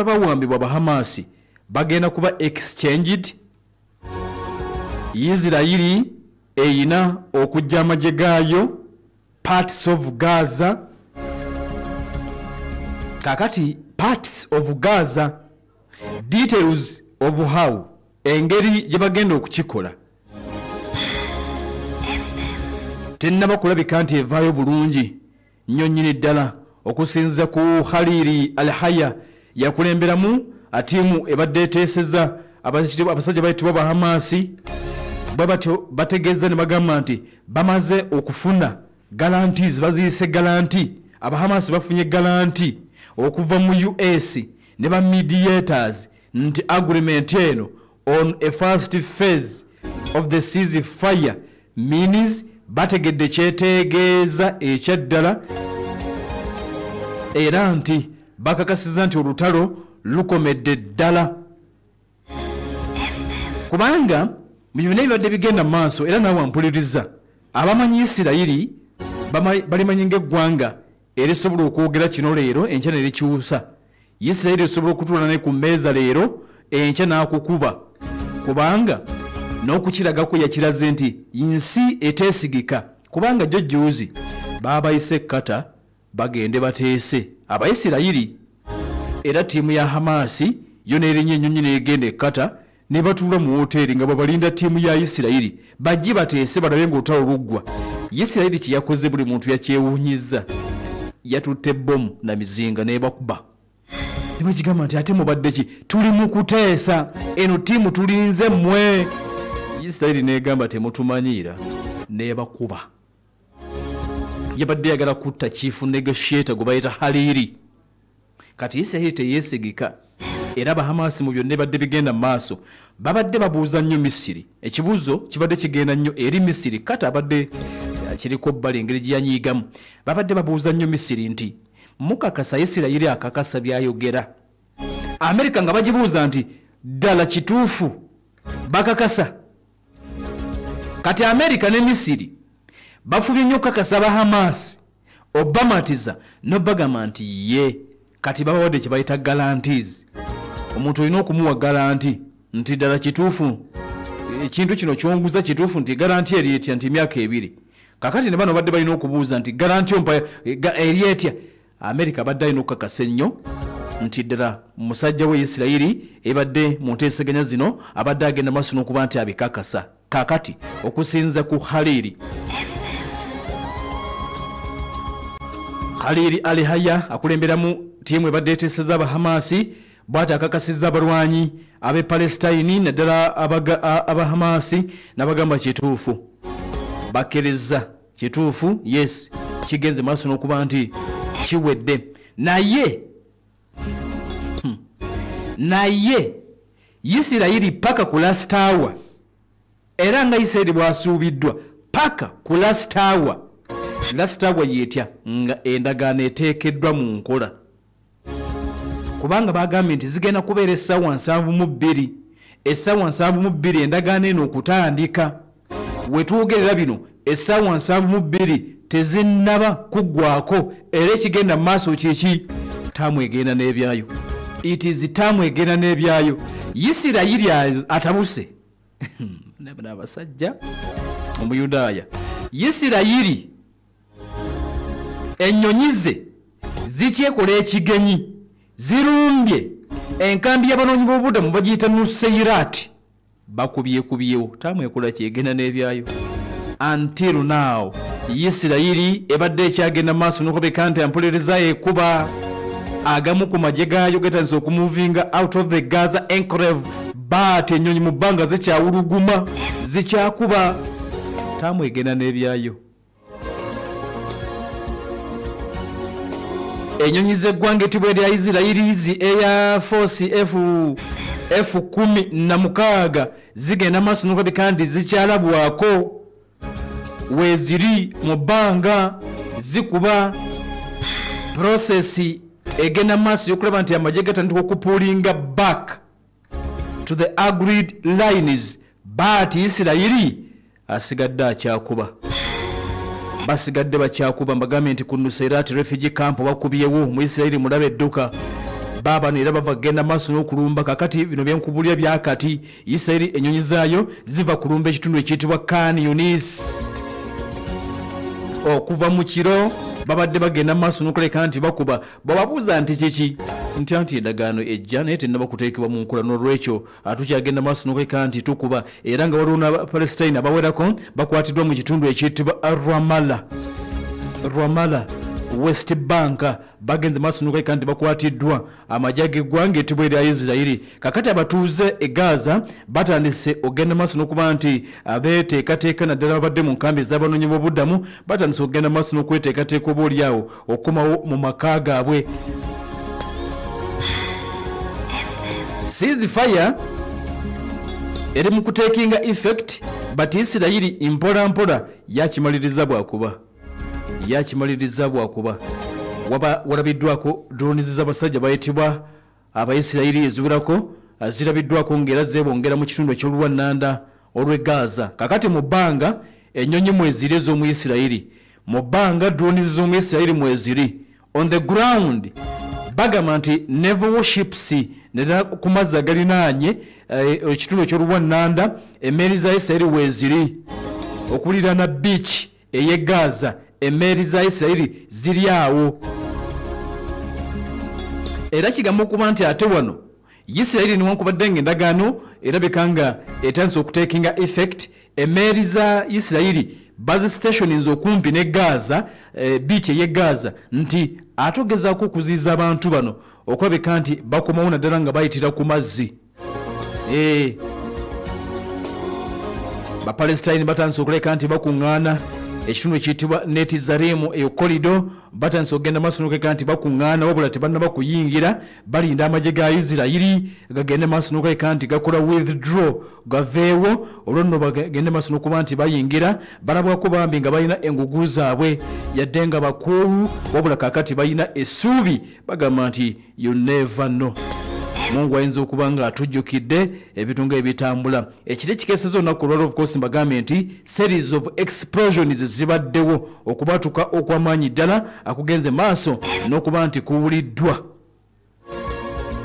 Abawambibwa Bahamasi bagenda kuba exchanged. Isirayiri eyina okujja amagye gaayo parts of Gaza. Kakati parts of Gaza, details of how, engeri gye bagenda okukikola tennaba kulabika nti evaayo bulungi nnyo nnyini ddala. Okusinziza ku Khalili Al-Haya, yakulemberamu atiimu ebadde eteeseza abasajja bayitibwa Bahamasi, bwe batyo bategeeza ne bagamba nti bamaze okufuna guarantees, baziyise guarantee. Abahamasi bafunye guarantee okuva mu US ne ba mediators nti agreement eno on a first phase of the ceasefire means bategedde kyetegeeza ekyaddala, era nti bakakasiza nti olutalo lukomedde ddala, kubanga mu byonna ebibadde bigenda mu maaso. Era naawe ampuliriza, abamanyi Isirayiri balimanyi ng'eggwanga erisobola okwogera kino leero, enkya ne likyusa. Isirayiri esobola okutuula ne ku mmeeza leero, enkya n'akukuba, kubanga n'okukiragako yakiraze nti nsi eteesigika, kubanga jjo jjuuzi baabayise ekkata bagende bateese Abayisirayiri, era ttiimu ya Hamasi yo n'erinnya ennyonyi n'egenda ekkata ne batuula mu woteeri nga babalinda ttiimu ya Isirayiri bajje bateese balabe ng'olutalo luggwa. Isirayiri kye yakoze buli muntu yakyewuunyizza, yatutte bomu na mizinga n'ebakuba ne bakigamba nti ate mubadde ki? Tuli mu kuteesa, eno ttiimu tulinze mmwe. Isirayiri n'egamba temutumanyiira, n'ebakuba. Yabadde yagala kutta chief negotiator gwe bayita Hariri. Kati Isirayiri teyeesigika, era Abahamasi mu byonna ebadde bigenda mu maaso babadde babuuza nnyo Misiri. Ekibuuzo kibadde kigenda nnyo eri Misiri, kati abadde kiriko bbali engeri gye yanyiigamu. Babadde babuuza nnyo Misiri nti mukakasa Isirayiri akakasa byayogera? Amerika nga bagibuuza nti ddala kituufu bakakasa? Kati Amerika ne Misiri bafubye nnyo okukakasa Abahamasi, obamatiza nobagamba nti ye kati babawadde kye bayita guarantees. Omuntu olina okumuwa guarantee nti ddala kituufu ekintu kino kyonguza kituufu, nti guarantee eri etya? Nti emyaka 2. Kakati ne bano badde balina okubuuza nti guarantee ompa eri etya? Amerika badde alina okukakasa ennyo nti ddala musajja we Isirayiri ebadde mu nteeseganya zino abadde agenda maaso n'okuba nti abikakasa. Kakati okusinza ku Khalili Al-Haya akulemberamu ttiimu ebadde eteeseza Abahamasi, bw'ati akakasizza abalwanyi ab'e Palestine naddala Abahamasi n'abagamba kituufu bakkiriza, kituufu, yes, kigenze maaso n'okuba nti kiwedde. Naye naye Isirayiri paka ku last hour, era nga Isirayiri bw'asuubiddwa paka ku last hour. Last hour yeetya? Nga endagaano eteekeddwa mu nkola, kubanga bagambye nti zigenda kubeera essaawa 72, essaawa 72 endagaano eno okutandika. Wetwogerera bino essaawa 72 tezinnaba kuggwako, era ekigenda mu maaso kiki? Taamu egenda n'ebyayo. It is taamu egenda n'ebyayo. Isirayiri atabuse abasajja Omuyudaaya. Isirayiri ennyonyi ze zikyekola ekigenyi, zirumbye enkambi y'abanoonyi b'obubudamu bagiyita Nuseirat, bakubyekubyewo. Taamu ekola kyegenda n'ebyayo. Until now Isirayiri ebadde ekyagenda maaso n'okubeka nti ampulereza ekuba agamu ku magye gaayo gatandise okumuvinga out of the Gaza enclave, but ennyonyi mu bbanga zikyawuluguma, zikyakuba. Taamu egenda n'ebyayo. Ennyonyi z'eggwanga etibwa erya Isirayiri zi Air Force F 16 zigenda maaso n'okubika nti zikyalabwako weeziri mu bbanga, zikuba. Process egenda maaso y'okulaba nti amagye gatandika okupullinga back to the agreed lines, but Isirayiri asigadde akyakuba, basigadde bakyakuba. Mbagambye nti ku Nuseirat refugee camp bakubyewo mu Isirayiri. Mulabe edduka. Baabano era bava kugenda maaso n'okulumba. Kakati bino byenkubulya byakati, Isirayiri ennyonyi zaayo ziva kulumba ekitundu ekiyitibwa Khan Yunis. Okuva mu kiro babadde bagenda maaso n'okuleka nti bakuba. Bababuuza nti kiki, nti anti endagaano ejja naye tennaba kuteekebwa mu nkola, n'olwekyo tukyagenda maaso n'okuleka nti tukuba. Era nga waliwo n'Abapalestine abawerako bakwatiddwa mu kitundu ekiyitibwa Ramallah West Bank, bagenze maaso n'okuleka nti bakwatiddwa amagye g'eggwanga ettibwa erya Isirayiri. Kakati abatuuze e Gaza batandise okugenda maaso n'okuba nti abeeteekateeka, naddala babadde mu nkambi ez'abanoonyi b'obuddamu, batandise okugenda maaso n'okweteekateeka oba oliawo okukomawo mu maka gaabwe. Ceasefire eri mu kuteekinga effect, but Isirayiri mpola mpola yakimaliriza bwakuba. Waba walabiddwako drones z'abasajja bayitibwa Abayisirayiri eziwerako zirabiddwako ng'era zeebongera mu kitundu eky'oluwannanda olw'e Gaza. Kakati mu bbanga ennyonyi mweziri ez'omu Isirayiri, mu bbanga drones z'omu Isirayiri mweziri. On the ground bagamba nti naval warships naddala ku mazzi agalinaanye ekitundu eky'oluwannanda, emmeeri za Isirayiri weeziri. Okuliraana beach ey'e Gaza, emmeeri za Isirayiri ziri awo. Era kigamba okuba nti ate wano Isirayiri newankubadde nga endagaano erabika nga etandise okuteekinga effect, emmeeri za Isirayiri bazisitationinze okumpi ne Gaza, beach ey'e Gaza, nti ate ogezaako okuziyiza abantu bano okulabika nti bakomawo naddala nga bayitira ku mazzi. Bapalestine batandise okuleka nti bakuŋŋaana ekitundu ekiyitibwa Netizarimu, eyo kolido, batandise okugenda maaso n'okuleka nti bakuŋŋaana, wabula tebannaba kuyingira, balinda amagye ga Isirayiri gagende maaso n'okuleka nti gakola withdraw, gaveewo, olwo nno bagende maaso n'okuba nti bayingira. Balabwako bambi nga balina engugu zaabwe, yadde nga bakoowu, wabula kaakati balina essuubi, bagamba nti you never know, Mungu ayinza okuba nga atujjukidde ebintu nga ebitambula. Ekiro ekikeeseza olunaku olwalwo, of course mbagambye nti series of explosions zibaddewo, okubatuka okw'amaanyi ddala akugenze maaso n'okuba nti kuwuliddwa.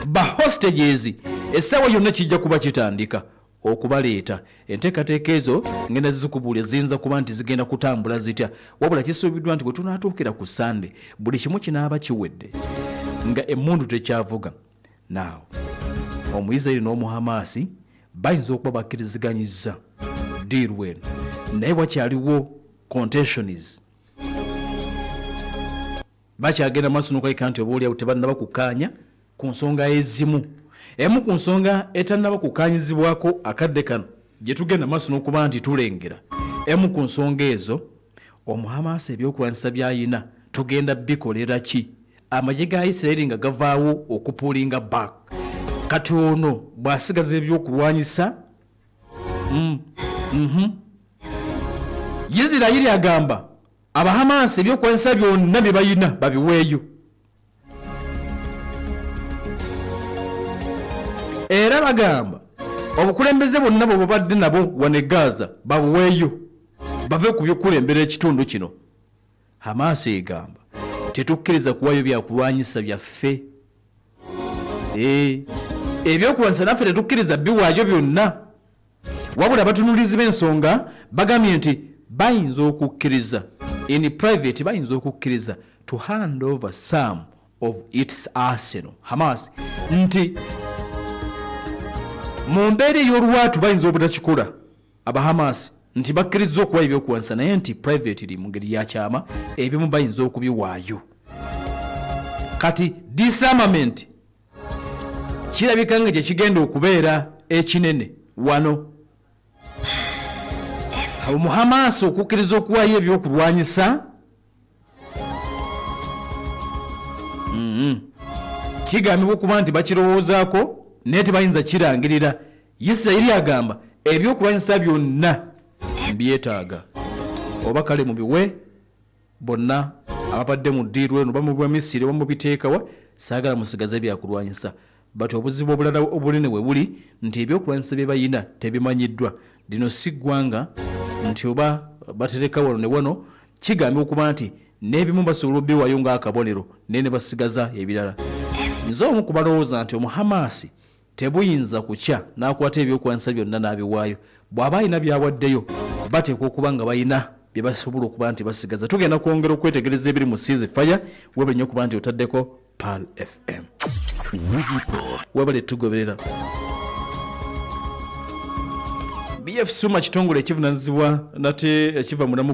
Ba hostages essaawa yonna kijja kuba kitandika okubaleeta. Enteekateeka ezo ngenda zikubuulya ziyinza kuba nti zigenda kutambula zitya, wabula kisuubiddwa nti bwe tunaatuukira ku Sande buli kimu kinaaba kiwedde nga emmundu tekyavuga. Now Omuyisirayiri n'Omuhamaasi bayinza okuba bakkiriziganyizza deal eno, naye wakyaliwo contentions, bakyagenda maaso n'okulabika nti oba oliawo tebannaba kukkaanya ku nsonga ezimu. Emu ku nsonga etannaba kukkaanyizibwako akadde kano gye tugenda maaso n'okuba nti tulengera, emu ku nsonga ezo, Omuhamaasi ebyokulwanyisa by'ayina tugenda bikolera ki amagye ga Isirayiri nga gavaawo okupullinga back? Kati ono bw'asigaza ebyokulwanyisa, Isirayiri agamba Abahamasi ebyokulwanyisa byonna bye balina babiweeyo. Era bagamba obukulembeze bwonna bwe bubadde nabo wano e Gaza babuweeyo, bave ku byokulembera ekitundu kino. Hamasi egamba tetukkiriza kuwaayo byakulwanyisa byaffe. Ebyokulwanyisa naffe tetukkiriza biwaayo byonna. Wabula abatunuulizi b'ensonga bagambye nti bayinza okukkiriza in private, bayinza okukkiriza to hand over some of its arsenal, Hamas, nti mu mbeera ey'olwatu bayinza obutakikola Abahamas nti bakkiriza okuwa ebyokulwanyisa, naye nti privately, mu ngeri ya kyama, ebimu bayinza okubiwaayo. Kati disarmament kirabika nga kyekigenda okubeera ekinene wano. Omuhamaasi okukkiriza okuwaayo ebyokulwanyisa kigambibwa okuba nti bakirowoozaako, naye tebayinza kirangirira. Isirayiri agamba ebyokulwanyisa byonna mbyetaaga, oba kale mubiwe bonna ababadde mu ddiiru eno, bamubiwa Misiri oba mubiteekawa, saagala musigaze byakulwanyisa. But obuzibu obulala obunene we buli nti ebyokulwanyisa bye bayina tebimanyiddwa. Lino si ggwanga nti oba batereka wano ne wano. Kigambibwa okuba nti n'ebimu basobola obiwaayo ng'akabonero, naye ne basigaza ebirala. Nze omu kubalowooza nti omuhamasi tebuyinza kukya n'akwata ebyokulwanyisa byonna n'abiwaayo. Bw'aba alina by'awaddeyo, bateekwa okuba nga balina bye basobola okuba nti basigaza. Tugenda kwongera okwetegereza ebiri mu ceasefire. Webale nnyo okuba nti otaddeko Pearl FM, webale tugoberera. BF Suma, kitongole ekivunanyizibwa nate ekiva mulamu.